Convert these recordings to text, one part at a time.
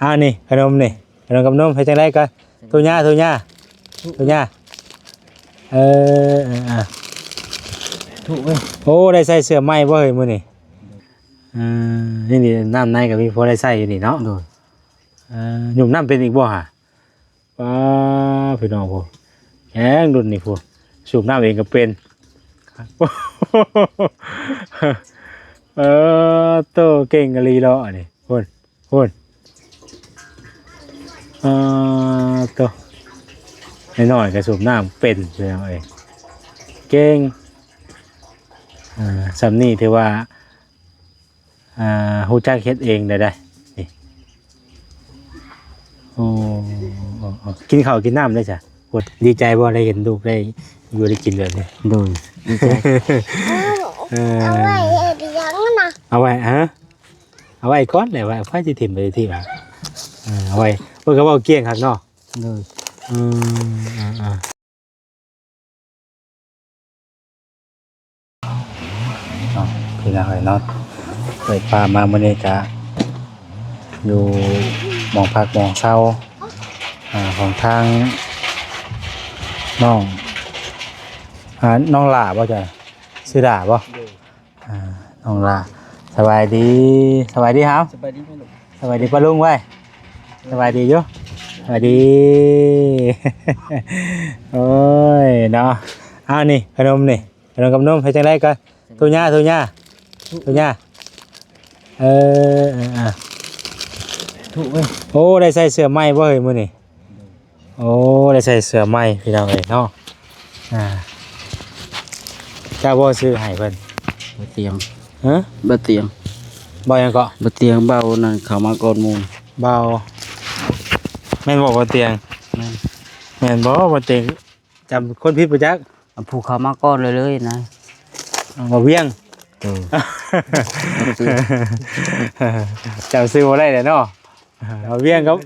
ອ້າວ ນີ້ຂະໜົມນີ້ ຂະໜົມກັບນົມ ເຮັດຈັ່ງໃດກໍ ທຸຍາ ທຸຍາ ທຸຍາ ເອີ ເອີ ອ່າ ທຸເວີຍ ໂອ້ ໄດ້ໃສ່ເສື້ອໃໝ່ບໍ່ເຮີ້ຍມື້ນີ້? ເອີ ນີ້ ນີ້ ນ້ຳໃນກໍມີພໍໄດ້ໃຊ້ຢູ່ນີ້ເນາະ ໂດຍ ເອີ ຫຍຸ້ມນ້ຳເປັນອີກບໍ່ຫະ? ປ້າ ພີ່ນ້ອງພຸ້ນ ແຮງລຸ້ນນີ້ພຸ້ນ ສູບນ້ຳເອງກໍເປັນ ເອີ ໂຕ ເກັ່ງອີ່ຫຼີເນາະ ອັນນີ້ ພຸ້ນ ພຸ້ນ ອ່າ ໂຕ ນ້ອຍໆກໍສູບນ້ຳເປັນ ພີ່ນ້ອງເອີຍ ເກັ່ງ ອ່າ ຊ່ຳນີ້ຖືວ່າ ອ່າ ຮູ້ຈັກເຮັດເອງໄດ້ ໄດ້ນີ້ ໂອ້ ໂອ້ ໂອ້ ກິນເຂົ້າກິນນ້ຳໄດ້ຈ້ະ ໂອ້ ດີໃຈບໍ່ ໄດ້ເຫັນລູກໄດ້ຢູ່ໄດ້ກິນແບບນີ້? ໂດຍ ດີໃຈ ເອີ ເອົາໄວ້ເຮັດຫຍັງນະ? ເອົາໄວ້ ຮະ? ເອົາໄວ້ກ່ອນແຫຼະ ວ່າໃຜຊິຖິ້ມໄປທີ່ວ່າ ເອີ ເອົາໄວ້ ເພິ່ນກໍເວົ້າກ້ຽງຄັກເນາະ ໂດຍ ອືມ ອ່າ ອ່າ ເນາະ ພີ່ນ້ອງເອີຍເນາະ ເປີດພາບມາມື້ນີ້ກະຢູ່ໝ່ອງພັກໝ່ອງເຊົາ ອ່າ ຂອງທາງນ້ອງ ອ່າ ນ້ອງຫຼ້າບໍ່ຈ້ະ? ຊື່ຫຼ້າບໍ່? ໂດຍ ອ່າ ນ້ອງຫຼ້າ ສະບາຍດີ ສະບາຍດີຫາວ ສະບາຍດີພໍ່ລຸງ ສະບາຍດີປ້າລຸງເວີຍ ສະບາຍດີຢູ່ ສະບາຍດີ ໂອ້ຍເນາະ ອ້າວ ນີ້ຂະໜົມນີ້ ຂະໜົມກັບນົມ ເຮັດຈັ່ງໃດກໍ ທຸຍາ ທຸຍາ ທຸຍາ ເອີ ເອີ ອ່າ ທຸເວີຍ ໂອ້ ໄດ້ໃສ່ເສື້ອໃໝ່ບໍ່ເຮີ້ຍມື້ນີ້? ໂອ້ ໄດ້ໃສ່ເສື້ອໃໝ່ ພີ່ນ້ອງເອີຍເນາະ ອ່າ ເຈົ້າບໍ່ຊື້ໃຫ້ເພິ່ນ? ບໍ່ຕຽງ ຮະ? ບໍ່ຕຽງ ເບົາຫຍັງເກາະ? ບໍ່ຕຽງ ເບົານັ້ນເຂົ້າມາກ່ອນໝູ່ ເບົາ ແມ່ນບໍ່ ບໍ່ຕຽງ? ແມ່ນ ແມ່ນບໍ່ ບໍ່ຕຽງ? ຈຳຄົນຜິດບໍ່ຈັກ ອັນຜູ້ເຂົ້າມາກ່ອນເລີຍໆນະ ເບົາວຽງ ໂດຍ ຈຳຊື່ບໍ່ໄດ້ແຫຼະເນາະ ເບົາວຽງກັບ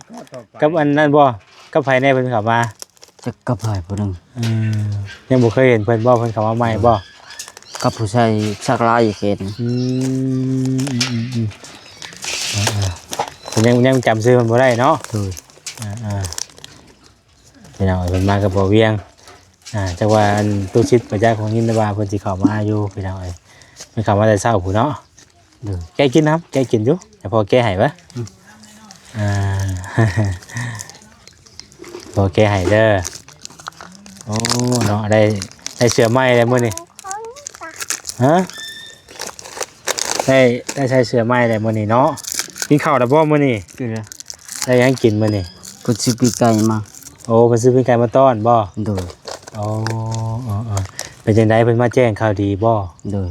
ກັບອັນນັ້ນບໍ່ ກັບໃຜແດ່ເພິ່ນເຂົ້າມາ? ຈັກກັບໃຜຜູ້ໜຶ່ງ ອືມ ຍັງບໍ່ເຄີຍເຫັນເພິ່ນບໍ່ ເພິ່ນເຂົ້າມາໃໝ່ບໍ່? ກັບຜູ້ຊາຍສັກລາຍຢູ່ເຂດ ອືມ ອືມ ອືມ ອືມ ເອີ ເອີ ເພິ່ນຍັງ ຍັງຈຳຊື່ເພິ່ນບໍ່ໄດ້ເນາະ ໂດຍ ເອີ ເອີ ພີ່ນ້ອງເອີຍ ເພິ່ນມາກັບບໍ່ວຽງ ອ່າ ຈັກວ່າອັນຕຸສິດບໍ່ຈັກ ໄດ້ຍິນແຕ່ວ່າເພິ່ນຊິເຂົ້າມາຢູ່ ພີ່ນ້ອງເອີຍ ເພິ່ນເຂົ້າມາແຕ່ເຊົ້າພຸ້ນເນາະ ໂດຍ ແກະກິນນຳ ແກະກິນຢູ່ ໃຫ້ພໍ່ແກະໃຫ້ເວີ້ຍ ອືມ ອ່າ ພໍ່ແກະໃຫ້ເດີ ໂອ້ ເນາະ ໄດ້ ໄດ້ເສື້ອໃໝ່ແລ້ວມື້ນີ້ ຮະ? ໄດ້ ໄດ້ໃສ່ເສື້ອໃໝ່ແລ້ວມື້ນີ້ເນາະ ກິນເຂົ້າແລ້ວບໍ່ມື້ນີ້? ກິນແລ້ວ ໄດ້ຫຍັງກິນມື້ນີ້? ເພິ່ນຊື້ປີ້ງໄກ່ມາ ໂອ້ ເພິ່ນຊື້ປີ້ງໄກ່ມາຕ້ອນບໍ່? ໂດຍ ອໍ ເອີ ເອີ ເປັນຈັ່ງໃດ ເພິ່ນມາແຈ້ງຂ່າວດີບໍ່? ໂດຍ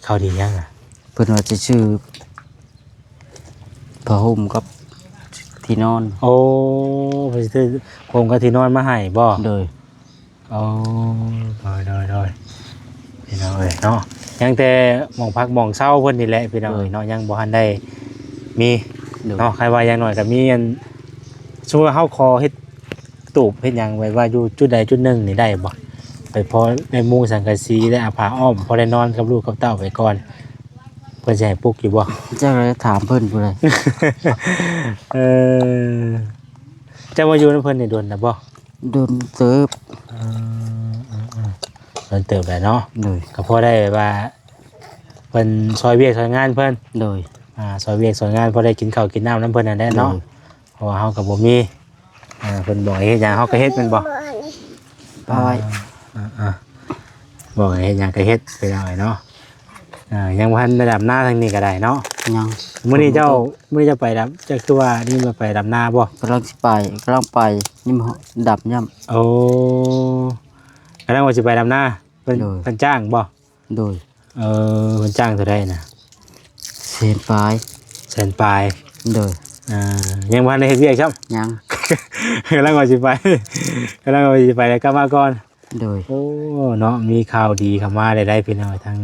ຂ່າວດີຫຍັງອະ? ເພິ່ນວ່າຈະຊື້ຜ້າຫົ່ມກັບທີ່ນອນ ໂອ້ ເພິ່ນຊິຊື້ຜ້າຫົ່ມກັບທີ່ນອນມາໃຫ້ບໍ່? ໂດຍ ໂອ້ ໂດຍ ໂດຍ ໂດຍ ພີ່ນ້ອງເອີຍເນາະ ຍັງແຕ່ໝ່ອງພັກໝ່ອງເຊົາເພິ່ນນີ້ແຫຼະ ພີ່ນ້ອງເອີຍເນາະ ໂດຍ ຍັງບໍ່ທັນໄດ້ມີ ໂດຍ ເນາະ ໃຄ່ວ່າຢ່າງໜ້ອຍກໍມີອັນ ສົມມຸດວ່າເຮົາຂໍເຮັດຕູບເຮັດຫຍັງໄວ້ວ່າຢູ່ຈຸດໃດຈຸດໜຶ່ງນີ້ໄດ້ບໍ່? ໄປພໍໄດ້ມຸງສັງກະສີ ໄດ້ເອົາຜ້າອ້ອມ ພໍໄດ້ນອນກັບລູກກັບເຕົ້າໄປກ່ອນ ເພິ່ນຊິໃຫ້ປຸກຢູ່ບໍ່? ຈັກແລ້ວ ຖາມເພິ່ນພຸ້ນແຫຼະ ເອີ ເຈົ້າມາຢູ່ນຳເພິ່ນນີ້ດົນແລ້ວບໍ່? ດົນເຕີບ ເອີ ເອີ ເອີ ດົນເຕີບແລ້ວເນາະ ໂດຍ ກໍພໍໄດ້ແບບວ່າ ເພິ່ນຊ່ອຍວຽກຊ່ອຍງານເພິ່ນ ໂດຍ ອ່າ ຊ່ອຍວຽກຊ່ອຍງານ ພໍໄດ້ກິນເຂົ້າກິນນ້ຳນຳເພິ່ນນັ້ນແຫຼະເນາະ ໂດຍ ເພາະວ່າເຮົາກໍບໍ່ມີ ອ່າ ເພິ່ນບອກໃຫ້ເຮັດຫຍັງເຮົາກໍເຮັດແມ່ນບໍ່? ປາໄວ້ ອ່າ ອ່າ ບອກໃຫ້ເຮັດຫຍັງກໍເຮັດ ໄປເອົາໄວ້ເນາະ ອ່າ ຍັງບໍ່ທັນໄດ້ດຳນາທາງນີ້ກໍໄດ້ເນາະ ຍັງ ມື້ນີ້ເຈົ້າ ມື້ນີ້ເຈົ້າໄປດຳ ເຈົ້າຄືວ່ານີ້ວ່າໄປດຳນາບໍ່? ກຳລັງຊິໄປ ກຳລັງໄປ ຍັງບໍ່ດຳຍ້ຳ ໂອ້ ກຳລັງວ່າຊິໄປດຳນາ ເພິ່ນ ໂດຍ ເພິ່ນຈ້າງບໍ່? ໂດຍ ເອີ ເພິ່ນຈ້າງເທົ່າໃດນະ? ແສນປາຍ ແສນປາຍ ໂດຍ ອ່າ ຍັງບໍ່ທັນໄດ້ເຮັດວຽກຊ້ຳ ຍັງ ກຳລັງວ່າຊິໄປ ກຳລັງວ່າຊິໄປແລ້ວກັບມາກ່ອນ ໂດຍ ໂອ້ ເນາະ ມີຂ່າວດີເຂົ້າມາໄດ້ ໄດ້ພີ່ນ້ອງ ທາງ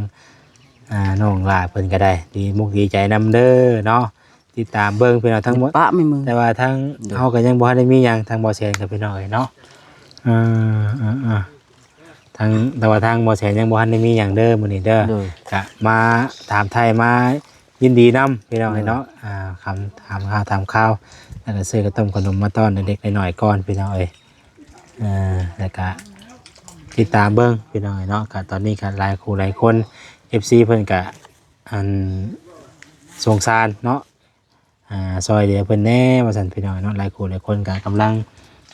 ອ່າ ນ້ອງຫຼ້າເພິ່ນກໍໄດ້ ດີມຸກດີໃຈນຳເດີເນາະ ຕິດຕາມເບິ່ງພີ່ນ້ອງທັງໝົດ ປະແມ່ນ ແຕ່ວ່າທາງ ໂດຍ ເຮົາກໍຍັງບໍ່ທັນໄດ້ມີຫຍັງ ທາງບໍ່ແສນກັບພີ່ນ້ອງເອີຍເນາະ ເອີ ເອີ ເອີ ທາງ ແຕ່ວ່າທາງບໍ່ແສນຍັງບໍ່ທັນໄດ້ມີຫຍັງເດີມື້ນີ້ເດີ ໂດຍ ກະມາຖາມໄຖ່ມາ ຍິນດີນຳພີ່ນ້ອງເອີຍເນາະ ອ່າ ຄຳຖາມຂ່າວຖາມຄາວ ແລ້ວກໍຊື້ຂະໜົມຂະໜົມມາຕ້ອນເລັກໆນ້ອຍໆກ່ອນພີ່ນ້ອງເອີຍ ເອີ ແລ້ວກໍຕິດຕາມເບິ່ງພີ່ນ້ອງເອີຍເນາະ ກໍຕອນນີ້ກໍຫຼາຍຄູ່ຫຼາຍຄົນ ເອັຟຊີ ເພິ່ນກໍ ອັນ ສົງສານເນາະ ອ່າ ຊ່ອຍເຫຼືອເພິ່ນແດ່ວ່າຊັ້ນພີ່ນ້ອງເນາະ ຫຼາຍຄູ່ຫຼາຍຄົນກໍກຳລັງ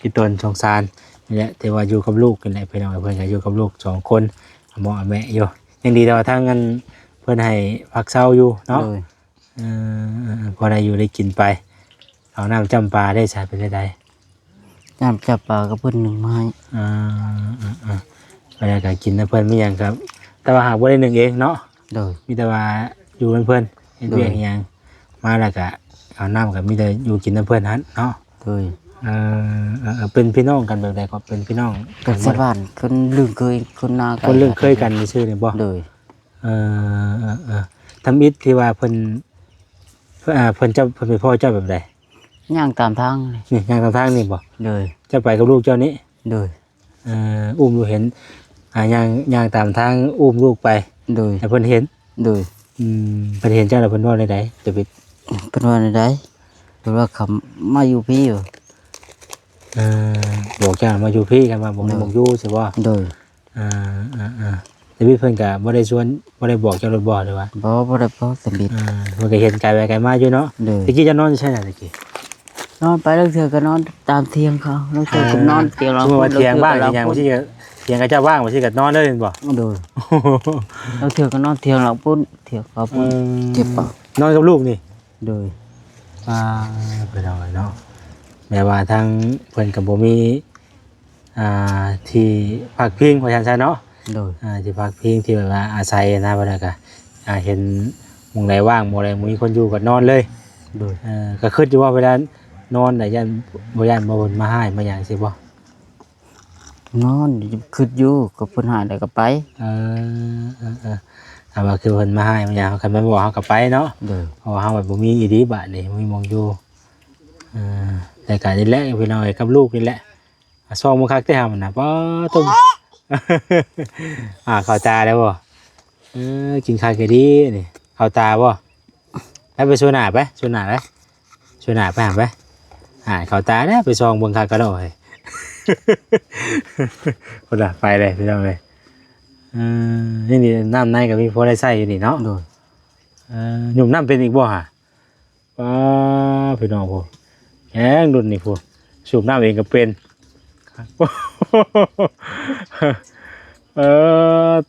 ຄິດຕົນສົງສານນີ້ແຫຼະ ແຕ່ວ່າຢູ່ກັບລູກນີ້ແຫຼະພີ່ນ້ອງ ເພິ່ນກໍຢູ່ກັບລູກສອງຄົນ ອາໝໍອາແມະຢູ່ ຍັງດີແຕ່ວ່າທາງອັນເພິ່ນໃຫ້ພັກເຊົາຢູ່ເນາະ ໂດຍ ເອີ ພໍໄດ້ຢູ່ໄດ້ກິນໄປ ເຂົ້ານ້ຳຈ້ຳປາໄດ້ຊະ ເປັນຈັ່ງໃດ? ນ້ຳຈັບປາກໍເພິ່ນໜຶ້ງມາໃຫ້ ອ່າ ອ່າ ອ່າ ໄປແລ້ວກໍກິນນຳເພິ່ນ ມີຫຍັງກໍ ແຕ່ວ່າຫາກບໍ່ໄດ້ໜຶ້ງເອງເນາະ ໂດຍ ມີແຕ່ວ່າຢູ່ນຳເພິ່ນ ເຮັດວຽກ ໂດຍ ອີ່ຫຍັງ ມາແລ້ວກໍເອົານ້ຳ ກໍມີແຕ່ຢູ່ກິນນຳເພິ່ນຫັ້ນເນາະ ໂດຍ ເອີ ເອີ ເປັນພີ່ນ້ອງກັນແບບໃດກໍ ເປັນພີ່ນ້ອງກັນ ກັນຊາວບ້ານ ຄົນລຶ້ງເຄີຍ ຄົນນາໄກ ຄົນລຶ້ງເຄີຍກັນຊື່ນີ້ບໍ່? ໂດຍ ເອີ ເອີ ເອີ ທຳອິດທີ່ວ່າເພິ່ນ ເພິ່ນ ອ່າ ເພິ່ນເຈົ້າ ເພິ່ນໄປພໍ້ເຈົ້າແບບໃດ? ຍ່າງຕາມທາງນີ້ ຍ່າງຕາມທາງນີ້ບໍ່? ໂດຍ ເຈົ້າໄປກັບລູກເຈົ້ານີ້? ໂດຍ ເອີ ອຸ້ມລູກ ເຫັນ ອ່າ ຍ່າງ ຍ່າງຕາມທາງອຸ້ມລູກໄປ ໂດຍ ແລ້ວເພິ່ນເຫັນ? ໂດຍ ອືມ ເພິ່ນເຫັນເຈົ້າແລ້ວເພິ່ນເວົ້າແນວໃດ? ເພິ່ນວ່າແນວໃດ? ເພິ່ນວ່າ ເຂົາມາຢູ່ພີ້ ເອີ ບອກເຈົ້າມາຢູ່ພີ້ ຄັນວ່າບໍ່ມີ ໂດຍ ໝ່ອງຢູ່ຊິບໍ່? ໂດຍ ອ່າ ອ່າ ອ່າ ແຕ່ວິດເພິ່ນກໍບໍ່ໄດ້ຊວນ ບໍ່ໄດ້ບອກເຈົ້າໂລດບໍ່ ຫຼືວ່າ? ບໍ່ ບໍ່ໄດ້ບອກ ແຕ່ວິດ ອ່າ ເພິ່ນກໍເຫັນໄກໄປໄກມາຢູ່ເນາະ ໂດຍ ແຕ່ກີ້ເຈົ້ານອນຢູ່ໃສນະແຕ່ກີ້? ນອນໄປ ລາງເທື່ອກໍນອນຕາມຖຽງເຂົາ ລາງເທື່ອກໍນອນ ເອີ ຕຽງລາວ ສົມມຸດວ່າຖຽງວ່າງອີ່ຫຍັງ ບາງທີກໍຖຽງເຂົາເຈົ້າວ່າງ ບາງທີກໍນອນເລີຍແມ່ນບໍ່? ໂດຍ ລາງເທື່ອກໍນອນຖຽງລາວພຸ້ນ ຖຽງເຂົາພຸ້ນ ເອີ ເຈັບປາກ ນອນກັບລູກນີ້? ໂດຍ ອ່າ ພີ່ນ້ອງເອີຍເນາະ ແບບວ່າທາງເພິ່ນກໍບໍ່ມີ ອ່າ ທີ່ພັກພິງວ່າຊັ້ນຊະເນາະ ໂດຍ ອ່າ ທີ່ພັກພິງທີ່ແບບວ່າອາໄສນະ ບັດນັ້ນກະ ອ່າ ເຫັນໝ່ອງໃດວ່າງ ໝ່ອງໃດບໍ່ມີຄົນຢູ່ກໍນອນເລີຍ ໂດຍ ເອີ ກໍຄິດຢູ່ວ່າເວລານອນນະ ຢ້ານ ບໍ່ຢ້ານບໍ່ເພິ່ນມາຮ້າຍມາຫຍັງຊີ້ບໍ່? ນອນ ຄິດຢູ່ ກໍເພິ່ນຮ້າຍແລ້ວກໍໄປ ເອີ ເອີ ເອີ ຖ້າວ່າຄືເພິ່ນມາຮ້າຍມາຫຍັງ ເຮົາຄັນແມ່ນບອກເຮົາກໍໄປເນາະ ໂດຍ ເພາະວ່າເຮົາບັດບໍ່ມີອີ່ຫຼີບາດນີ້ ບໍ່ມີໝ່ອງຢູ່ ເອີ ແຕ່ກໍນີ້ແຫຼະພີ່ນ້ອງເອີຍ ກັບລູກນີ້ແຫຼະ ອ່າ ສ່ອງເບິ່ງຄັກແທ້ຫາມັນນະ ປາໂທ້ ອ່າ ເຂົ້າຕາແລ້ວບໍ່? ເອີ ກິນຄັກແທ້ດີນີ້ ເຂົ້າຕາບໍ່? ໄປ ໄປໂຊໜ້າໄປ ໂຊໜ້າໄປ ໂຊໜ້າໄປຫັ້ນໄປ ອ່າ ເຂົ້າຕາແລ້ວ ໄປສ່ອງເບິ່ງຄັກກະດອກເຮີ້ຍ ພຸ້ນນະ ໄປເລີຍພີ່ນ້ອງເອີຍ ເອີ ນີ້ ນີ້ນ້ຳໃນກໍມີພໍໄດ້ໃຊ້ຢູ່ນີ້ເນາະ ໂດຍ ເອີ ຫຍຸ້ມນ້ຳເປັນອີກບໍ່ຫະ? ປ້າ ພີ່ນ້ອງພຸ້ນ ແຮງລຸ້ນນີ້ພຸ້ນ ສູບນ້ຳເອງກໍເປັນ ເອີ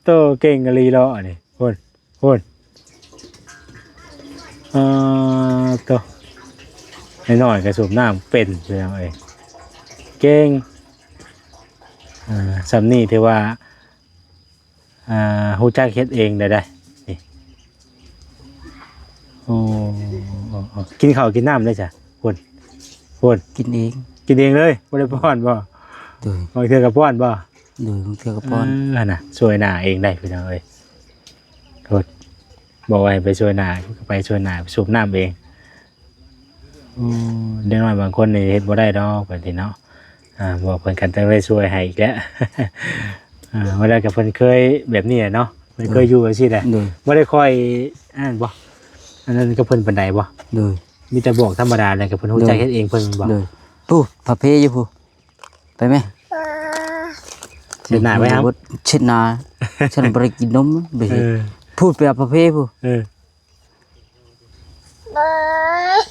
ໂຕ ເກັ່ງອີ່ຫຼີເນາະນີ້ ພຸ້ນ ພຸ້ນ ເອີ ໂຕ ນ້ອຍໆກໍສູບນ້ຳເປັນ ພີ່ນ້ອງເອີຍ ເກັ່ງ ເອີ ຊ່ຳນີ້ຖືວ່າ ອ່າ ຮູ້ຈັກເຮັດເອງໄດ້ໄດ໋ນີ້ ໂອ້ ໂອ້ ໂອ້ ກິນເຂົ້າກິນນ້ຳໄດ້ຊະ ພຸ້ນ ພຸ້ນ ກິນເອງ ກິນເອງເລີຍ ບໍ່ໄດ້ປ້ອນບໍ່? ໂດຍ ບາງເທື່ອກໍປ້ອນບໍ່? ໂດຍ ບາງເທື່ອກໍປ້ອນ ເອີ ຫັ້ນນະ ຊ່ວຍໜ້າເອງໄດ້ພີ່ນ້ອງເອີຍ ໂທດ ບອກວ່າໃຫ້ໄປຊ່ວຍໜ້າ ໄປຊ່ວຍໜ້າ ໄປສູບນ້ຳເອງ. ໂອ້ ເດັກນ້ອຍບາງຄົນນີ້ເຮັດບໍ່ໄດ້ດອກ ແບບນີ້ເນາະ ອ່າ ບອກເພິ່ນກໍຕ້ອງໄດ້ຊ່ວຍໃຫ້ອີກແຫຼະ ອ່າ ເວລາກໍເພິ່ນເຄີຍແບບນີ້ແຫຼະເນາະ ເພິ່ນເຄີຍຢູ່ແບບຊີ້ແຫຼະ ໂດຍ ບໍ່ໄດ້ຄ່ອຍອັນນັ້ນບໍ່ ອັນນັ້ນກັບເພິ່ນປານໃດບໍ່? ໂດຍ ມີແຕ່ບອກທຳມະດາແຫຼະ ກໍເພິ່ນຮູ້ຈັກເຮັດເອງເພິ່ນແມ່ນບໍ່? ໂດຍ ຜູ້ພະເພຢູ່ຜູ້ ໄປແມ່ ເຊັດໜ້າໄວ້ ເຊັດໜ້າ ເຊັດໜ້າ ເຊັດໜ້າ ບໍ່ໄດ້ກິນນົມ ໄປ ເອີ ຜູ້ໄປເອົາພະເພຜູ້ ເອີ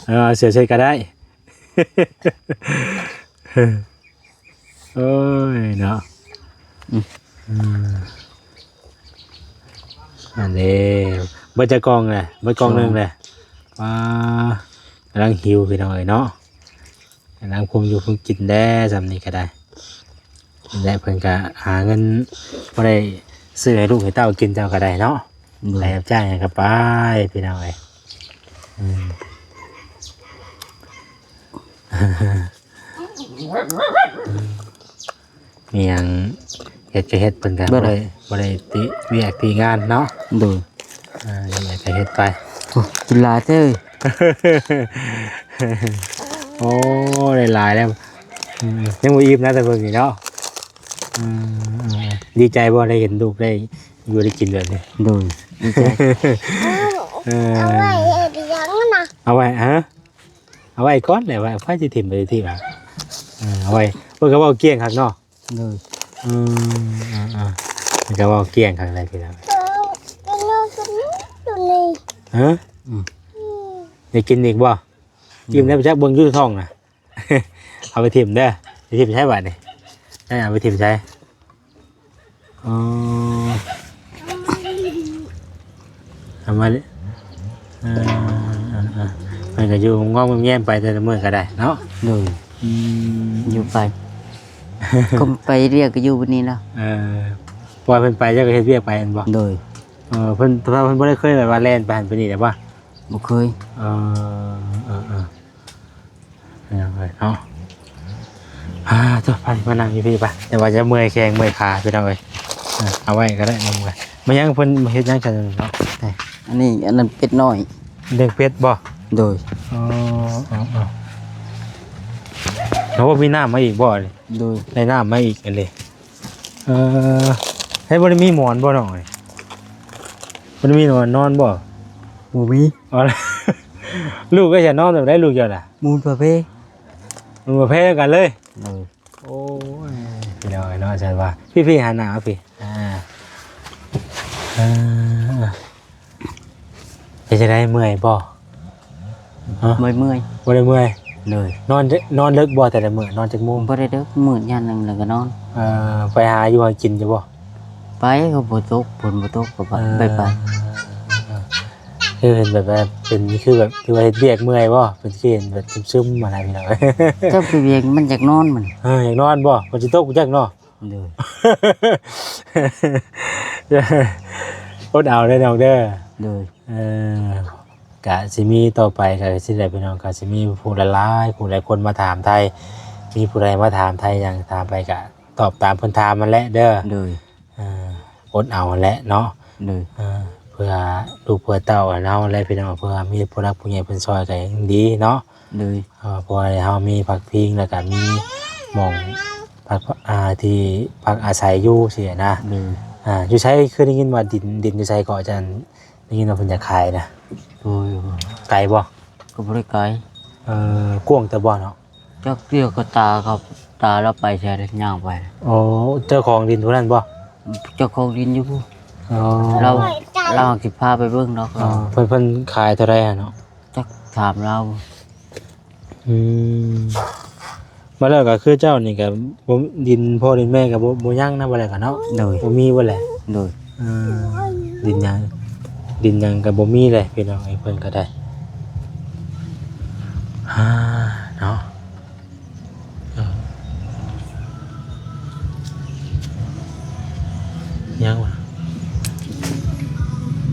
ເອີ ເອົາເສື້ອເຊັດກໍໄດ້ ໂອ້ຍເນາະ ອືມ ອືມ ອັນນີ້ເບິດຈັກກ່ອງແຫຼະ ເບິດກ່ອງໜຶ່ງແຫຼະ ສອງ ວ້າ ກຳລັງຫິວພີ່ນ້ອງເອີຍເນາະ ກຳລັງຄຸມຢູ່ຄຸມກິນແດ່ ຊ່ຳນີ້ກໍໄດ້ ແລະເພິ່ນກະຫາເງິນພໍໄດ້ຊື້ໃຫ້ລູກໃຫ້ເຕົ້າກິນເຈົ້າກະໄດ້ເນາະ ໂດຍ ໄປຮັບຈ້າງຫຍັງກະໄປ ພີ່ນ້ອງເອີຍ ອືມ ມີຫຍັງເຮັດກະເຮັດ ເພິ່ນກະ ບໍ່ໄດ້ ບໍ່ໄດ້ຕິວຽກຕິງານເນາະ ໂດຍ ອ່າ ເຮັດກະເຮັດໄປ ໂອ້ ກິນຫຼາຍແທ້ ໂອ້ ໄດ້ຫຼາຍແລ້ວ ອືມ ຍັງບໍ່ອີ່ມນະ ແຕ່ເບິ່ງນີ້ເນາະ ອືມ ດີໃຈບໍ່ ໄດ້ເຫັນລູກໄດ້ຢູ່ໄດ້ກິນແບບນີ້? ໂດຍ ດີໃຈ ເອີ ເອົາໄວ້ເຮັດຫຍັງນະ? ເອົາໄວ້ ຮະ? ເອົາໄວ້ກ່ອນແຫຼະ ວ່າໃຜຊິຖິ້ມ ໃຜຊິຖິ້ມ ເອີ ເອົາໄວ້ ເພິ່ນກໍເວົ້າກ້ຽງຄັກເນາະ. ໂດຍ ອືມ ເອີໆ ເພິ່ນກໍເວົ້າກ້ຽງຄັກແຫຼະພີ່ນ້ອງ. ເອີ ກິນຢູ່ ກິນຢູ່ ຢູ່ນີ້ ຮະ? ອືມ ອືມ ໄດ້ກິນອີກບໍ່? ອືມ ອີ່ມແລ້ວໄປຈັກເບິ່ງຢູ່ທ້ອງນະ. ເອົາໄປຖິ້ມເດີ ໄປຖິ້ມໃສບາດນີ້? ເອົາໄປຖິ້ມໃສ? ອໍ ເອົາມາ ເອີ ເອີໆ ເພິ່ນກໍຢູ່ງອມແງມໄປແຕ່ລະມື້ກໍໄດ້ເນາະ. ໂດຍ ອືມ ຢູ່ໄປ ກໍໄປວຽກກໍຢູ່ບັດນີ້ລະ. ເອີ ເພາະວ່າເພິ່ນໄປເຈົ້າກໍເຮັດວຽກໄປແມ່ນບໍ່? ໂດຍ ເອີ ເພິ່ນ ເພິ່ນບໍ່ໄດ້ເຄີຍແບບວ່າແລ່ນໄປຫັ້ນໄປນີ້ແລ້ວບໍ່? ບໍ່ເຄີຍ ເອີ ເອີໆ ພີ່ນ້ອງເອີຍເນາະ. ອ່າ ໂຕ ໄປ ມານັ່ງຢູ່ພີ້ໄປ ແຕ່ວ່າຈະເມື່ອຍແຂ້ງເມື່ອຍຂາພີ່ນ້ອງເອີຍ. ອ່າ ເອົາໄວ້ກໍໄດ້ ມາ ມາຍັງເພິ່ນເຮັດຫຍັງກັນເນາະ? ອັນນີ້ ອັນນັ້ນເປັດນ້ອຍ ລ້ຽງເປັດບໍ່? ໂດຍ ອໍ ເອົາ ເອົາ ໂອ້ ມີນ້ຳມາອີກບໍ່? ໂດຍ ໄດ້ນ້ຳມາອີກອັນນີ້. ເອີ ໃຫ້ ບໍ່ໄດ້ມີໝອນບໍ່ນ້ອງເອີຍ? ບໍ່ໄດ້ມີໝອນນອນບໍ່? ບໍ່ມີ. ອໍ ລູກກໍຈະນອນແບບໃດລູກເຈົ້ານະ? ໝູນປະເພ ໝູນປະເພນຳກັນເລີຍ. ໂອ້ຍ ພີ່ນ້ອງເອີຍເນາະ ຊັ້ນວ່າ ພີ່ໆ ຫັນໜ້າມາພີ້ ອ່າ ເອີ. ເປັນຈັ່ງໃດ ເມື່ອຍບໍ່? ຮະ? ບໍ່ເມື່ອຍ ບໍ່ໄດ້ເມື່ອຍ. ໂດຍ ນອນ ນອນເລິກບໍ່ແຕ່ລະມື້? ນອນຈັກໂມງ? ບໍ່ໄດ້ເລິກ ມື້ຍາມໜຶ່ງແລ້ວກໍນອນ. ເອີ ໄປຫາຢູ່ຫາກິນຢູ່ບໍ່? ໄປ ກໍບໍ່ຕົກ ຝົນບໍ່ຕົກກໍໄປ ເອີ ໄປ ໄປ. ເອີ ຄືເຫັນແບບວ່າເປັນ ຄືແບບ ຄືວ່າເຮັດວຽກເມື່ອຍບໍ່? ເປັນຄືເຫັນແບບຊຶມໆ ຫັ້ນນະພີ່ນ້ອງ. ເຈົ້າໄປວຽກມັນຢາກນອນມັນ. ເອີ ຢາກນອນບໍ່? ຝົນຊິຕົກຈັກເນາະ. ໂດຍ ອົດເອົາເດີນ້ອງເດີ. ໂດຍ ເອີ ກະຊິມີຕໍ່ໄປກະຊິໄດ້ພີ່ນ້ອງ ກະຊິມີຜູ້ຫຼາຍໆ ຜູ້ຫຼາຍຄົນມາຖາມໄຖ່ ມີຜູ້ໃດມາຖາມໄຖ່ຫຍັງ ຖາມໄປກະຕອບຕາມເພິ່ນຖາມຫັ້ນແຫຼະເດີ. ໂດຍ ເອີ ອົດເອົາຫັ້ນແຫຼະເນາະ. ໂດຍ ເອີ ເພື່ອລູກເພື່ອເຕົ້າເຮົາແຫຼະພີ່ນ້ອງ ເພື່ອມີຜູ້ຫຼັກຜູ້ໃຫຍ່ເພິ່ນຊ່ອຍກະຍັງດີເນາະ. ໂດຍ ເອີ ເພາະວ່າເຮົາມີພັກພິງ ແລ້ວກະມີໝ່ອງພັກ ອ່າ ທີ່ພັກອາໄສຢູ່ຊີ້ນະ. ໂດຍ ອ່າ ຢູ່ໃສ? ຄືໄດ້ຍິນວ່າດິນ ດິນຢູ່ໃສເກາະ ອາຈານ ໄດ້ຍິນວ່າເພິ່ນຢາກຂາຍນະ. ໂດຍ ໄກບໍ່? ກໍບໍ່ໄດ້ໄກ. ເອີ ກວ້າງແຕ່ບໍ່ເນາະ? ຈັກດຽວກໍຕາກັບຕາລາວໄປໃສ ຍ່າງໄປ. ໂອ້ ເຈົ້າຂອງດິນຜູ້ນັ້ນບໍ່? ເຈົ້າຂອງດິນຢູ່ພຸ້ນ. ອໍ ລາວ ລາວຊິພາໄປເບິ່ງດອກ. ອໍ ເພິ່ນ ເພິ່ນຂາຍເທົ່າໃດຫັ້ນເນາະ? ຈັກຖາມລາວ. ອືມ ບັດແລ້ວກໍຄືເຈົ້ານີ້ກໍບໍ່ ດິນພໍ່ດິນແມ່ກໍບໍ່ ບໍ່ຍັງນະ ບັດແລ້ວກໍເນາະ. ໂດຍ ບໍ່ມີເບິດແຫຼະ. ໂດຍ ເອີ ດິນຫຍັງ ດິນຫຍັງກໍບໍ່ມີເລີຍພີ່ນ້ອງເອີຍ ເພິ່ນກໍໄດ້ ອ່າ ເນາະ. ເອີ ຍັງວະ?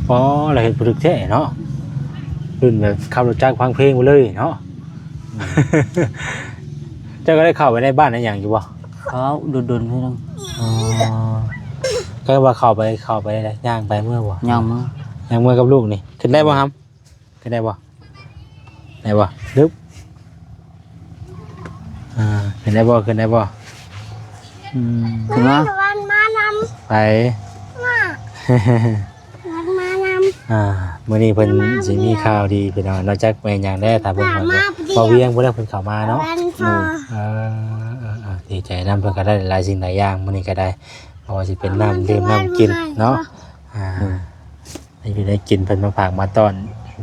ອໍ ລາວເຮັດຜູ້ຖືກແທ້ເນາະ ລຸ້ນແບບຂັບລົດຈັກຟັງເພງໄປເລີຍເນາະ. ເຈົ້າກໍໄດ້ເຂົ້າໄປໃນບ້ານໃນຫຍັງຢູ່ບໍ່? ເຂົ້າດົນໆ ເທື່ອໜຶ່ງ. ອໍ ກໍວ່າເຂົ້າໄປ ເຂົ້າໄປໄດ້ ຍ່າງໄປເມືອບໍ່? ຍ່າງເມືອ. ຍ່າງເມືອກັບລູກນີ້ ຂຶ້ນໄດ້ບໍ່ຫຳ? ຂຶ້ນໄດ້ບໍ່? ໄດ້ບໍ່? ດຶບ ອ່າ ຂຶ້ນໄດ້ບໍ່? ຂຶ້ນໄດ້ບໍ່? ອືມ ຂຶ້ນມາ ໄປ ມາ ມານຳ ອ່າ ມື້ນີ້ເພິ່ນຊິມີຂ່າວດີພີ່ນ້ອງ ນອກຈາກແມ່ນຫຍັງແດ່ ຖ້າເບິ່ງ ມາ ມາ ບ່າວວຽງ ຜູ້ໃດເພິ່ນເຂົ້າມາເນາະ. ເອີ ເອີ ເອີ ດີໃຈນຳ ເພິ່ນກໍໄດ້ຫຼາຍສິ່ງຫຼາຍຢ່າງ ມື້ນີ້ກໍໄດ້ ບໍ່ວ່າຊິເປັນນ້ຳດື່ມນ້ຳກິນເນາະ ອ່າ ອືມ ໄດ້ຢູ່ໄດ້ກິນ ເພິ່ນມາຝາກມາຕ້ອນ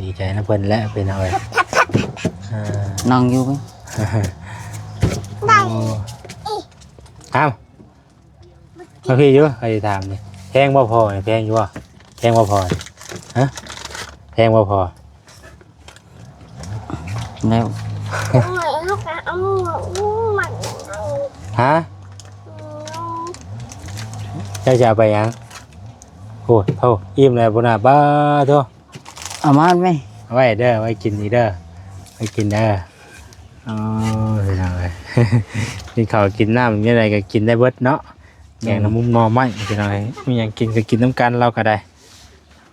ດີໃຈນຳເພິ່ນແຫຼະພີ່ນ້ອງເອີຍ. ເອີ ນັ່ງຢູ່ໄປ ໂອ້ ອ້າວ ມາພີ້ຢູ່ ໃຜຖາມນີ້ ແພງບໍ່ພໍ່ນີ້ ແພງຢູ່ບໍ່? ແພງບໍ່ພໍ່ນີ້ ຮະ ແພງບໍ່ພໍ່? ແລ້ວ ຮະ ເຈົ້າຈະເອົາໄປຫຍັງ? ໂອ້ ເອົາ ອີ່ມແລ້ວພຸ້ນນະ ປ້າໂທ້ ເອົາມາແມ່ ເອົາໄວ້ເດີ ໄວ້ກິນອີກເດີ ໄວ້ກິນເດີ. ອໍ ພີ່ນ້ອງເອີຍ ກິນເຂົ້າກິນນ້ຳ ແນວໃດກໍກິນໄດ້ເບິດເນາະ ແກງໜໍ່ມຸມໜໍ່ໄມ້ ພີ່ນ້ອງເອີຍ ມີຫຍັງກິນກໍກິນນຳກັນ ລາວກໍໄດ້.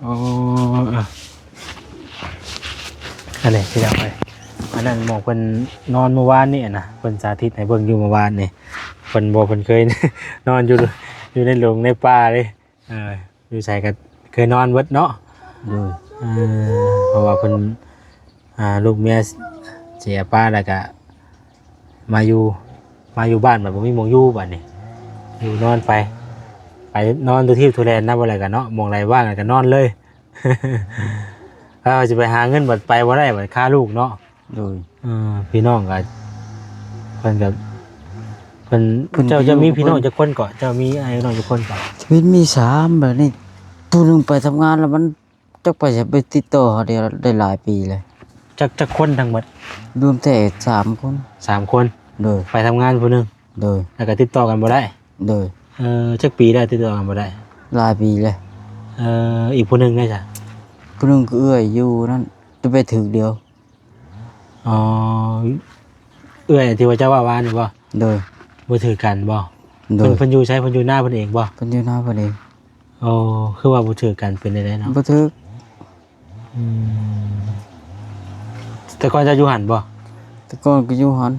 ໂອ້ ເອີ ອັນນີ້ພີ່ນ້ອງເອີຍ ອັນນັ້ນໝ່ອງເພິ່ນນອນມື້ວານນີ້ນະ ເພິ່ນສາທິດໃຫ້ເບິ່ງຢູ່ມື້ວານນີ້ ເພິ່ນບໍ່ ເພິ່ນເຄີຍນອນຢູ່ ຢູ່ໃນດົງໃນປ່າເດ້ ເອີ ຢູ່ໃສກໍເຄີຍນອນເບິດເນາະ. ໂດຍ ເອີ ເພາະວ່າເພິ່ນ ອ່າ ລູກເມຍເສຍປ້າແລ້ວກະມາຢູ່ ມາຢູ່ບ້ານບັດບໍ່ມີໝ່ອງຢູ່ບັດນີ້ ຢູ່ນອນໄປ ໄປນອນຢູ່ທີ່ທົ່ວແດນນຳ ບໍ່ໄດ້ກະເນາະ ໝ່ອງໃດວ່າງກະນອນເລີຍ ເອີ ຊິໄປຫາເງິນບັດໄປບໍ່ໄດ້ ບັດຄາລູກເນາະ. ໂດຍ ເອີ ພີ່ນ້ອງກະ ເພິ່ນກະ ເພິ່ນ ເພິ່ນ ເຈົ້າ ເຈົ້າມີພີ່ນ້ອງຈັກຄົນເກາະ? ເຈົ້າມີອ້າຍນ້ອງຈັກຄົນເກາະ? ຊີວິດມີສາມ ບາດນີ້ຜູ້ໜຶ່ງໄປທຳງານແລ້ວ ມັນຈັກໄປໃສ ໄປຕິດຕໍ່ເຂົາໄດ້ ໄດ້ຫຼາຍປີແລ້ວ. ຈັກ ຈັກຄົນທັງໝົດ? ລວມແຕ່ສາມຄົນ. ສາມຄົນ? ໂດຍ ໄປທຳງານຜູ້ໜຶ່ງ? ໂດຍ ແລ້ວກະຕິດຕໍ່ກັນບໍ່ໄດ້? ໂດຍ ເອີ ຈັກປີແລ້ວຕິດຕໍ່ກັນບໍ່ໄດ້? ຫຼາຍປີແລ້ວ. ເອີ ອີກຜູ້ໜຶ່ງເດຊະ? ຜູ້ໜຶ່ງກະເອື້ອຍຢູ່ນັ້ນ ແຕ່ໄປຖືກດຽວ. ອໍ ເອື້ອຍທີ່ວ່າເຈົ້າເວົ້າວານີ້ບໍ່? ໂດຍ ບໍ່ຖືກກັນບໍ່? ໂດຍ ເພິ່ນ ເພິ່ນຢູ່ໃສ? ເພິ່ນຢູ່ນາເພິ່ນເອງບໍ່? ເພິ່ນຢູ່ນາເພິ່ນເອງ. ໂອ້ ຄືວ່າບໍ່ຖືກກັນ ເປັນແນວໃດເນາະ? ບໍ່ຖືກ. ອືມ ແຕ່ກ່ອນເຈົ້າຢູ່ຫັ້ນບໍ່? ແຕ່ກ່ອນກະຢູ່ຫັ້ນ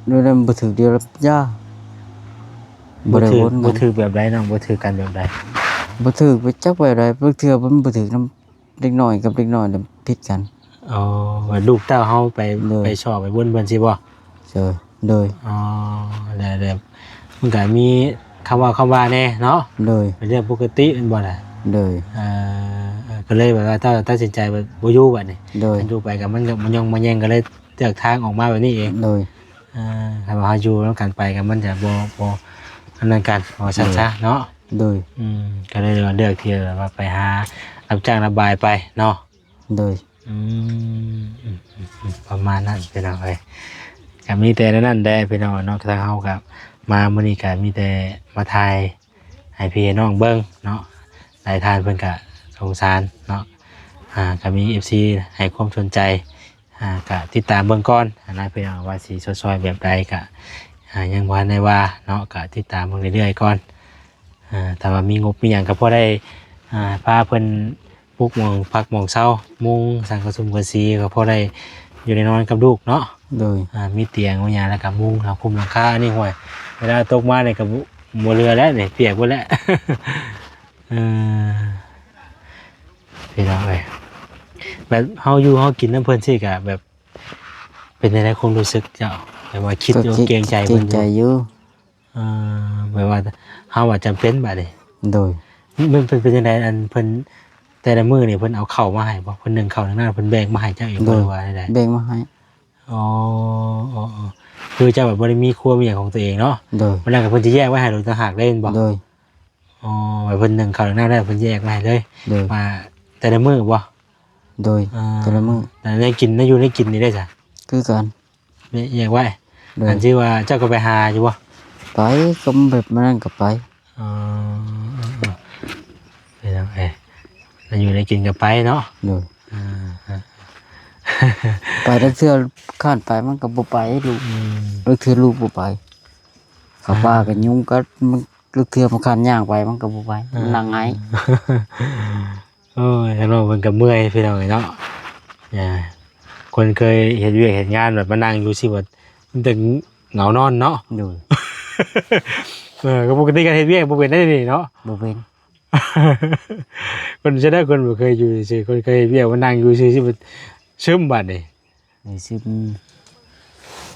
ດຽວນີ້ມັນບໍ່ຖືກດຽວລະຢ່າ ບໍ່ຖືກ ບໍ່ໄດ້ວົນກັນ. ບໍ່ຖືກແບບໃດເນາະ? ບໍ່ຖືກກັນແບບໃດ? ບໍ່ຖືກໄປຈັກແບບໃດ ບາງເທື່ອມັນບໍ່ຖືກນຳ ເດັກນ້ອຍກັບເດັກນ້ອຍນະຜິດກັນ. ອໍ ວ່າລູກເຕົ້າເຮົາໄປ ໂດຍ ໄປສໍ້ໄປວົນເພິ່ນຊີ້ບໍ່? ໂດຍ ໂດຍ. ອໍ ແລ້ວ ແລ້ວມັນກະມີຄຳເວົ້າຄຳວ່າແດ່ເນາະ. ໂດຍ ເປັນເລື່ອງປົກກະຕິແມ່ນບໍ່ລະ? ໂດຍ ເອີ ກະເລີຍແບບວ່າເຈົ້າຕັດສິນໃຈແບບບໍ່ຢູ່ບັດນີ້. ໂດຍ ຄັນຢູ່ໄປກະມັນກະມາຍົງມາແຍ່ງ ກະເລີຍເລືອກທາງອອກມາແບບນີ້ເອງ. ໂດຍ ເອີ ຄັນວ່າເຮົາຢູ່ນຳກັນໄປກະມັນຈະບໍ່ ບໍ່ອັນນັ້ນກັນ ວ່າຊັ້ນຊະເນາະ. ໂດຍ ອືມ ກະເລີຍວ່າເລືອກທີ່ແບບວ່າໄປຫາຮັບຈ້າງຮັບບາຍໄປເນາະ. ໂດຍ ອືມ ອືມ ປະມານນັ້ນພີ່ນ້ອງເອີຍ. ກະມີແຕ່ແນວນັ້ນແຫຼະພີ່ນ້ອງເນາະ ທາງເຮົາກະມາມື້ນີ້ກະມີແຕ່ມາຖ່າຍໃຫ້ພີ່ໃຫ້ນ້ອງເບິ່ງເນາະ. ຫຼາຍທ່ານເພິ່ນກະສົງສານເນາະ ອ່າ ກະມີເອັຟຊີໃຫ້ຄວາມສົນໃຈ ອ່າ ກະຕິດຕາມເບິ່ງກ່ອນຫັ້ນນະພີ່ນ້ອງ ວ່າຊິຊ່ອຍແບບໃດກະ ອ່າ ຍັງບໍ່ທັນໄດ້ວ່າເນາະ ກະຕິດຕາມເບິ່ງເລື້ອຍໆກ່ອນ. ອ່າ ຖ້າວ່າມີງົບມີຫຍັງກະພໍໄດ້ ອ່າ ພາເພິ່ນປຸກໝ່ອງພັກໝ່ອງເຊົາ ມຸງສັງກະສຸມກະສີ ກະພໍໄດ້ຢູ່ໄດ້ນອນກັບລູກເນາະ. ໂດຍ ອ່າ ມີຕຽງມີຫຍັງ ແລ້ວກະມຸງເຮົາຄຸມຫຼັງຄາ ອັນນີ້ ຫ້ວຍ ເວລາຕົກມານີ້ກະບໍ່ ບໍ່ເຫຼືອແລ້ວນີ້ ປຽກໝົດແລ້ວ. ເອີ ພີ່ນ້ອງເອີຍ ແບບເຮົາຢູ່ເຮົາກິນນຳເພິ່ນຊີ້ກະແບບ ເປັນຈັ່ງໃດຄວາມຮູ້ສຶກເຈົ້າ? ແບບວ່າຄິດຢູ່ ກະເກງໃຈ ເກງໃຈຢູ່. ເອີ ແບບວ່າເຮົາວ່າຈຳເປັນບາດນີ້. ໂດຍ ມັນເປັນ ເປັນຈັ່ງໃດ ອັນເພິ່ນ ແຕ່ລະມື້ນີ້ເພິ່ນເອົາເຂົ້າມາໃຫ້ບໍ່? ເພິ່ນໜຶ້ງເຂົ້າໜຶ້ງນ້ຳ ເພິ່ນແບ່ງມາໃຫ້ເຈົ້າອີກບໍ່ ຫຼືວ່າແນວໃດ? ແບ່ງມາໃຫ້. ອໍ ຄືເຈົ້າແບບບໍ່ໄດ້ມີຄົວມີຫຍັງຂອງຕົວເອງເນາະ. ໂດຍ ມື້ນັ້ນກະເພິ່ນຈະແຍກໄວ້ໃຫ້ໂດຍຕ່າງຫາກເລີຍແມ່ນບໍ່? ໂດຍ. ອໍ ວ່າເພິ່ນໜຶ້ງເຂົ້າໜຶ້ງນ້ຳແລ້ວ ເພິ່ນແຍກມາໃຫ້ເລີຍ. ໂດຍ ວ່າແຕ່ລະມື້ບໍ່? ໂດຍ ອ່າ ແຕ່ລະມື້. ແລ້ວແນວກິນ ແນວຢູ່ແນວກິນນີ້ເດຊະ? ຄືກັນ ແຍກໄວ້. ໂດຍ ອັນທີ່ວ່າເຈົ້າກະໄປຫາຢູ່ບໍ່? ໄປ ກະແບບມື້ນັ້ນກະໄປ. ອໍ ເອີ ເອີ ພີ່ນ້ອງເອີຍ ແນວຢູ່ແນວກິນກະໄປເນາະ. ໂດຍ ອ່າ ໄປລາງເທື່ອຄ້ານໄປມັນກະບໍ່ໄປລູກ. ອືມ ລາງເທື່ອລູກບໍ່ໄປ ເຂົ້າປ່າກະຍຸງກັດ ມັນ ລາງເທື່ອມັນຄ້ານຍ່າງໄປມັນກະບໍ່ໄປ ມັນນັ່ງໄຫ້. ໂອ້ຍ ທາງນ້ອງເພິ່ນກະເມື່ອຍພີ່ນ້ອງເອີຍເນາະ. ຄົນເຄີຍເຮັດວຽກເຮັດງານແບບມານັ່ງຢູ່ຊີ້ ມັນແຕ່ເຫງົານອນເນາະ. ໂດຍ ເອີ ກະປົກກະຕິການເຮັດວຽກບໍ່ເປັນໄດ໋ນີ້ເນາະ. ບໍ່ເປັນ. ຄົນຈະໄດ້ ຄົນບໍ່ເຄີຍຢູ່ຊື່ ຄົນເຄີຍເຮັດວຽກມານັ່ງຢູ່ຊື່ ຊຶມບາດນີ້. ເອີ ຊຶມ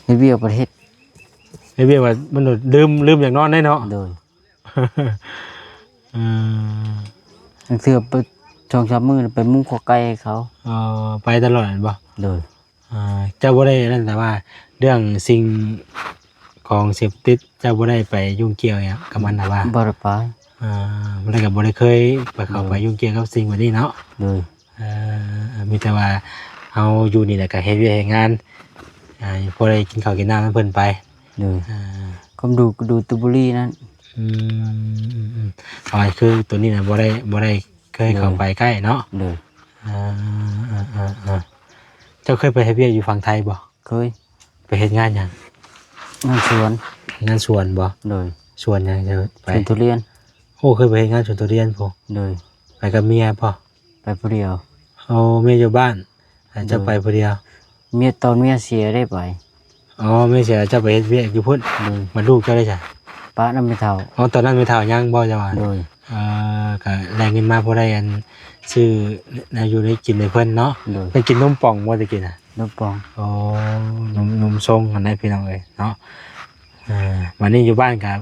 ເຮັດວຽກປະເທດ ເຮັດວຽກວ່າມັນລືມ ລືມຢາກນອນໄດ໋ເນາະ. ໂດຍ ເອີ ລາງເທື່ອໄປສອງສາມມື້ໄປມຸງຂົວໄກ່ເຂົາ. ເອີ ໄປຕະຫຼອດແມ່ນບໍ່? ໂດຍ ອ່າ ເຈົ້າບໍ່ໄດ້ອັນນັ້ນ ແຕ່ວ່າເລື່ອງສິ່ງຂອງເສບຕິດ ເຈົ້າບໍ່ໄດ້ໄປຫຍຸ້ງກ່ຽວຫຍັງກັບມັນນະວ່າ? ບໍ່ໄດ້ໄປ. ອ່າ ມັນກະບໍ່ໄດ້ເຄີຍໄປເຂົ້າໄປຫຍຸ້ງກ່ຽວກັບສິ່ງແບບນີ້ເນາະ. ໂດຍ ເອີ ມີແຕ່ວ່າເຮົາຢູ່ນີ້ແຫຼະກະເຮັດວຽກເຮັດງານ ອ່າ ພໍໄດ້ກິນເຂົ້າກິນນ້ຳນຳເພິ່ນໄປ. ໂດຍ ອ່າ ຄວາມດູກະດູດຕະບູລີນັ້ນ. ອືມ ອືມ ອືມ ອໍ ຄືໂຕນີ້ນະ ບໍ່ໄດ້ ບໍ່ໄດ້ເຄີຍເຂົ້າໄປໃກ້ເນາະ. ໂດຍ ອ່າ ເຈົ້າເຄີຍໄປເຮັດວຽກຢູ່ຝັ່ງໄທບໍ່? ເຄີຍ. ໄປເຮັດງານຫຍັງ? ງານສວນ. ງານສວນບໍ່? ໂດຍ ສວນຫຍັງເຈົ້າໄປ? ສວນທຸລຽນ. ໂອ້ ເຄີຍໄປເຮັດງານສວນທຸລຽນພຸ້ນ. ໂດຍ ໄປກັບເມຍບໍ່? ໄປຜູ້ດຽວ. ໂອ້ ເມຍຢູ່ບ້ານ ເຈົ້າໄປຜູ້ດຽວ. ເມຍ ຕອນເມຍເສຍໄດ້ໄປ. ອໍ ເມຍເສຍເຈົ້າໄປເຮັດວຽກຢູ່ພຸ້ນ. ໂດຍ ມາລູກເຈົ້າໄດ້ຊະ? ປະນຳແມ່ເຖົ້າ. ອໍ ຕອນນັ້ນແມ່ເຖົ້າຍັງບໍ່ເຈົ້າວ່າ? ໂດຍ ເອີ ກະໄດ້ເງິນມາພໍໄດ້ອັນ ຊື້ແນວຢູ່ແນວກິນໃຫ້ເພິ່ນເນາະ. ໂດຍ ເພິ່ນກິນນົມປ່ອງບໍ່ແຕ່ກີ້ນະ? ນົມປ່ອງ. ໂອ້ ນົມ ນົມຊົງຫັ້ນແຫຼະພີ່ນ້ອງເອີຍເນາະ. ເອີ ບັດນີ້ຢູ່ບ້ານກະ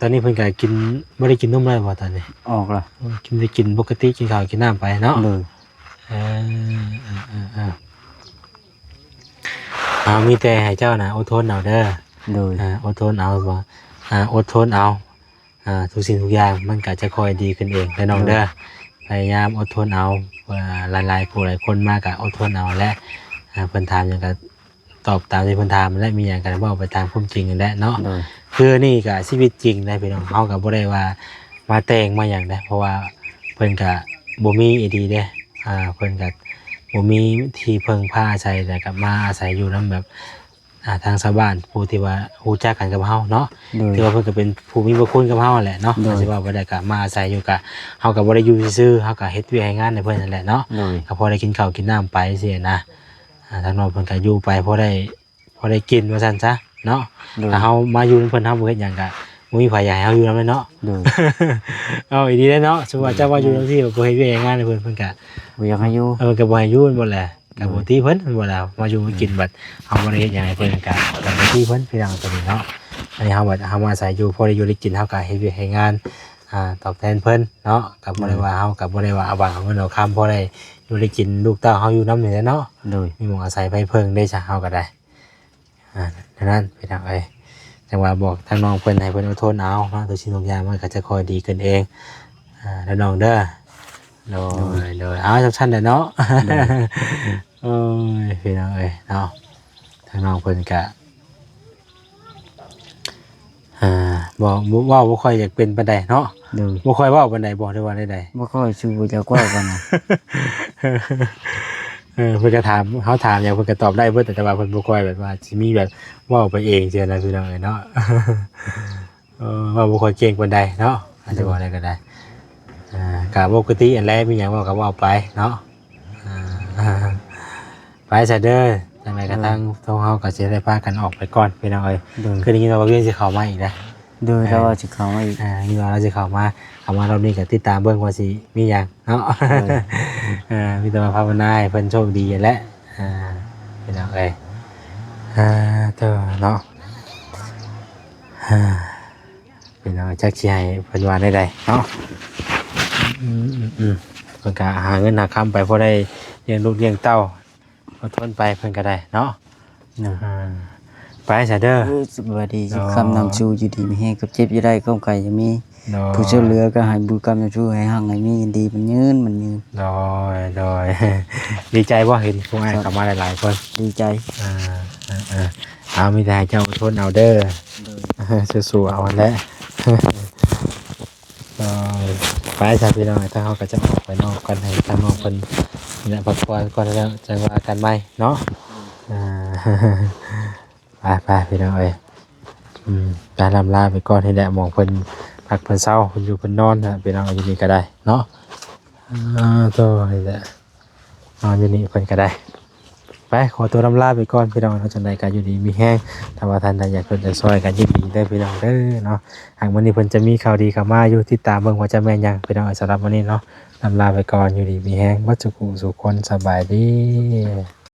ຕອນນີ້ເພິ່ນກະກິນ ບໍ່ໄດ້ກິນນົມແລ້ວບໍ່ຕອນນີ້? ອອກລະ. ໂອ້ ກິນ ໄດ້ກິນປົກກະຕິ ກິນເຂົ້າກິນນ້ຳໄປເນາະ. ໂດຍ. ເອີ ເອີ ເອີ ເອີ ເອົາ ມີແຕ່ໃຫ້ເຈົ້ານະອົດທົນເອົາເດີ. ໂດຍ. ອາ ອົດທົນເອົາ ອາ ອົດທົນເອົາ. ອ່າ ທຸກສິ່ງທຸກຢ່າງມັນກະຈະຄ່ອຍດີຂຶ້ນເອງເດີນ້ອງເດີ. ໂດຍ. ພະຍາຍາມອົດທົນເອົາ ເພາະວ່າຫຼາຍໆຜູ້ຫຼາຍຄົນມາກະອົດທົນເອົາແຫຼະ. ອ່າ ເພິ່ນຖາມຫຍັງກະຕອບຕາມທີ່ເພິ່ນຖາມແຫຼະ ມີຫຍັງກະເວົ້າໄປຕາມຄວາມຈິງຫັ້ນແຫຼະເນາະ. ໂດຍ. ຄືນີ້ກະຊີວິດຈິງເດ້ພີ່ນ້ອງ ເຮົາກະບໍ່ໄດ້ວ່າມາແຕ່ງມາຫຍັງເດ້ ເພາະວ່າເພິ່ນກະບໍ່ມີອີ່ຫຼີເດ້. ອ່າ ເພິ່ນກະບໍ່ມີທີ່ເພິ່ງພາອາໄສ ແລ້ວກະມາອາໄສຢູ່ນຳແບບ ອ່າ ທາງຊາວບ້ານຜູ້ທີ່ວ່າຮູ້ຈັກກັນກັບເຮົາເນາະ. ໂດຍ. ຖືວ່າເພິ່ນກໍເປັນຜູ້ມີພະຄຸນກັບເຮົາຫັ້ນແຫຼະເນາະ. ໂດຍ. ຊິເວົ້າໄປໄດ້ກໍມາອາໄສຢູ່ ກະເຮົາກໍບໍ່ໄດ້ຢູ່ຊື່ໆ ເຮົາກໍເຮັດວຽກເຮັດງານໃຫ້ເພິ່ນຫັ້ນແຫຼະເນາະ. ໂດຍ. ກໍພໍໄດ້ກິນເຂົ້າກິນນ້ຳໄປຊີ້ນະ. ອ່າ ທາງນ້ອງເພິ່ນກໍຢູ່ໄປພໍໄດ້ ພໍໄດ້ກິນວ່າຊັ້ນຊະເນາະ. ໂດຍ. ຖ້າເຮົາມາຢູ່ນຳເພິ່ນ ເຮົາບໍ່ເຮັດຫຍັງ ກະບໍ່ມີໃຜຢາກໃຫ້ເຮົາຢູ່ນຳແຫຼະເນາະ. ໂດຍ. ເອົາ ອີ່ຫຼີເດ້ເນາະ ສົມມຸດວ່າເຈົ້າມາຢູ່ນຳທີ່ ບໍ່ເຮັດວຽກເຮັດງານໃຫ້ເພິ່ນ ເພິ່ນກະ ບໍ່ຢາກໃຫ້ຢູ່. ເອີ ເພິ່ນກໍບໍ່ໃຫ້ຢູ່ແມ່ນບໍ່ແຫຼະ. ໂດຍ. ກໍບໍ່ຕິເພິ່ນ ເພິ່ນບໍ່ລະ ມາຢູ່ມາກິນ ໂດຍ ບັດເຮົາບໍ່ໄດ້ເຮັດຫຍັງໃຫ້ເພິ່ນ ກໍ ກໍບໍ່ຕິເພິ່ນ ພີ່ນ້ອງ ຕົວນີ້ເນາະ. ອັນນີ້ເຮົາບັດ ເຮົາມາອາໄສຢູ່ ພໍໄດ້ຢູ່ໄດ້ກິນ ເຮົາກໍເຮັດວຽກເຮັດງານ ອ່າ ຕອບແທນເພິ່ນເນາະ. ກໍບໍ່ໄດ້ວ່າ ໂດຍ ເຮົາກໍບໍ່ໄດ້ວ່າເອົາຫວັງເອົາເງິນເອົາຄຳ ພໍໄດ້ຢູ່ໄດ້ກິນ ລູກເຕົ້າເຮົາຢູ່ນຳນີ້ແຫຼະເນາະ. ໂດຍ. ມີໝ່ອງອາໄສໃຫ້ເພິ່ງເດ້ຊະ ເຮົາກໍໄດ້. ອ່າ ນັ້ນພີ່ນ້ອງເອີຍ ຈັ່ງວ່າບອກທາງນ້ອງເພິ່ນໃຫ້ເພິ່ນອົດທົນເອົາເນາະ ທຸກສິ່ງທຸກຢ່າງມັນກໍຈະຄ່ອຍດີຂຶ້ນເອງ. ອ່າ ເດີນ້ອງເດີ. ໂດຍ ໂດຍ ໂດຍ ເອົາ ຊັ້ນໆແຫຼະເນາະ. ໂດຍ. ໂອ້ຍ ພີ່ນ້ອງເອີຍເນາະ ທາງນ້ອງເພິ່ນກະ ອ່າ ບໍ່ ບໍ່ ເວົ້າບໍ່ຄ່ອຍຢາກເປັນປານໃດເນາະ. ໂດຍ. ບໍ່ຄ່ອຍເວົ້າປານໃດບໍ່ ຫຼືວ່າແນວໃດ? ບໍ່ຄ່ອຍ ຊິບໍ່ຢາກເວົ້າປານໃດ. ເອີ ເພິ່ນກໍຖາມ ເຮົາຖາມຫຍັງເພິ່ນກໍຕອບໄດ້ເບິດ ແຕ່ວ່າເພິ່ນບໍ່ຄ່ອຍແບບວ່າຊິມີແບບເວົ້າໄປເອງຊີ້ນະ ພີ່ນ້ອງເອີຍເນາະ. ເອີ ເວົ້າບໍ່ຄ່ອຍເກັ່ງປານໃດເນາະ ອາດຈະເວົ້າໄດ້ກໍໄດ້. ອ່າ ກໍປົກກະຕິຫັ້ນແຫຼະ ມີຫຍັງເວົ້າກໍເວົ້າໄປເນາະ. ອ່າ ໄປຊະເດີ ຈັ່ງໃດກໍ ໂດຍ ທາງ ທາງເຮົາກໍຊິໄດ້ພາກັນອອກໄປກ່ອນ ພີ່ນ້ອງເອີຍ. ໂດຍ. ຄືໄດ້ຍິນວ່າບ່າວວຽງຊິເຂົ້າມາອີກນະ. ໂດຍ. ເອີ ລາວວ່າຊິເຂົ້າມາອີກ. ອ່າ ຍິນວ່າລາວຊິເຂົ້າມາ ເຂົ້າມາລອບນີ້ກໍຕິດຕາມເບິ່ງວ່າຊິມີຫຍັງເນາະ. ໂດຍ. ເອີ ມີແຕ່ວ່າພາວະນາໃຫ້ເພິ່ນໂຊກດີຫັ້ນແຫຼະ. ອ່າ ພີ່ນ້ອງເອີຍ ອ່າ ໂທ້ເນາະ. ອ່າ ພີ່ນ້ອງ ຈັກຊິໃຫ້ເພິ່ນວ່າແນວໃດເນາະ. ອືມໆໆ ເພິ່ນກະຫາເງິນຫາຄຳໄປ ພໍໄດ້ລ້ຽງລູກລ້ຽງເຕົ້າ ອົດທົນໄປເພິ່ນກະໄດ້ເນາະ. ໂດຍ. ອ່າ ໄປຊະເດີ. ໂດຍ ສະບາຍດີ ໂດຍ ຄຳນຳສູ່ ຢູ່ດີມີແຮງ ຄວາມເຈັບຢ່າໄດ້ ຄວາມໄຂ້ຢ່າມີ. ໂດຍ. ຜູ້ຊ່ວຍເຫຼືອກໍໃຫ້ບຸນກຳນຳສູ່ ໃຫ້ຮັ່ງໃຫ້ມີ ຢູ່ດີມັນຍືນ ມັນຍືນ. ໂດຍ ໂດຍ. ດີໃຈບໍ່ ເຫັນພວກອ້າຍເຂົ້າມາຫຼາຍໆຄົນ? ດີໃຈ. ອ່າ ເອີໆ ເອົາ ມີແຕ່ໃຫ້ເຈົ້າອົດທົນເອົາເດີ. ໂດຍ. ສູ້ໆເອົາຫັ້ນແຫຼະ. ໂດຍ. ໄປຊະພີ່ນ້ອງ ທາງເຮົາກໍຈະອອກໄປນອກກ່ອນ ໃຫ້ທາງນ້ອງເພິ່ນນີ້ແຫຼະ ພັກຜ່ອນກ່ອນ ແລ້ວຈັ່ງວ່າກັນໃໝ່ເນາະ. ອ່າ ໄປໆ ພີ່ນ້ອງເອີຍ ອືມ ການລ່ຳລາໄປກ່ອນ ນີ້ແຫຼະ ໝ່ອງເພິ່ນພັກເພິ່ນເຊົາ ເພິ່ນຢູ່ເພິ່ນນອນນະ ພີ່ນ້ອງ ຢູ່ນີ້ກໍໄດ້ເນາະ. ອ່າ ໂຕ ນີ້ແຫຼະ ນອນຢູ່ນີ້ເພິ່ນກໍໄດ້. ໄປ ຂໍຕົວລ່ຳລາໄປກ່ອນ ພີ່ນ້ອງເນາະ. ຈັ່ງໃດກໍຢູ່ດີມີແຮງ ຖ້າວ່າທ່ານໃດຢາກຊ່ວຍຢາກຊ່ອຍກໍຍິນດີເດີ ພີ່ນ້ອງເດີເນາະ. ຫາກມື້ນີ້ເພິ່ນຈະມີຂ່າວດີເຂົ້າມາຢູ່ ຕິດຕາມເບິ່ງວ່າຈະແມ່ນຫຍັງ ພີ່ນ້ອງ. ສຳລັບມື້ນີ້ເນາະ ລ່ຳລາໄປກ່ອນ ຢູ່ດີມີແຮງເບິດສູ່ຜູ້ສູ່ຄົນ ສະບາຍດີ.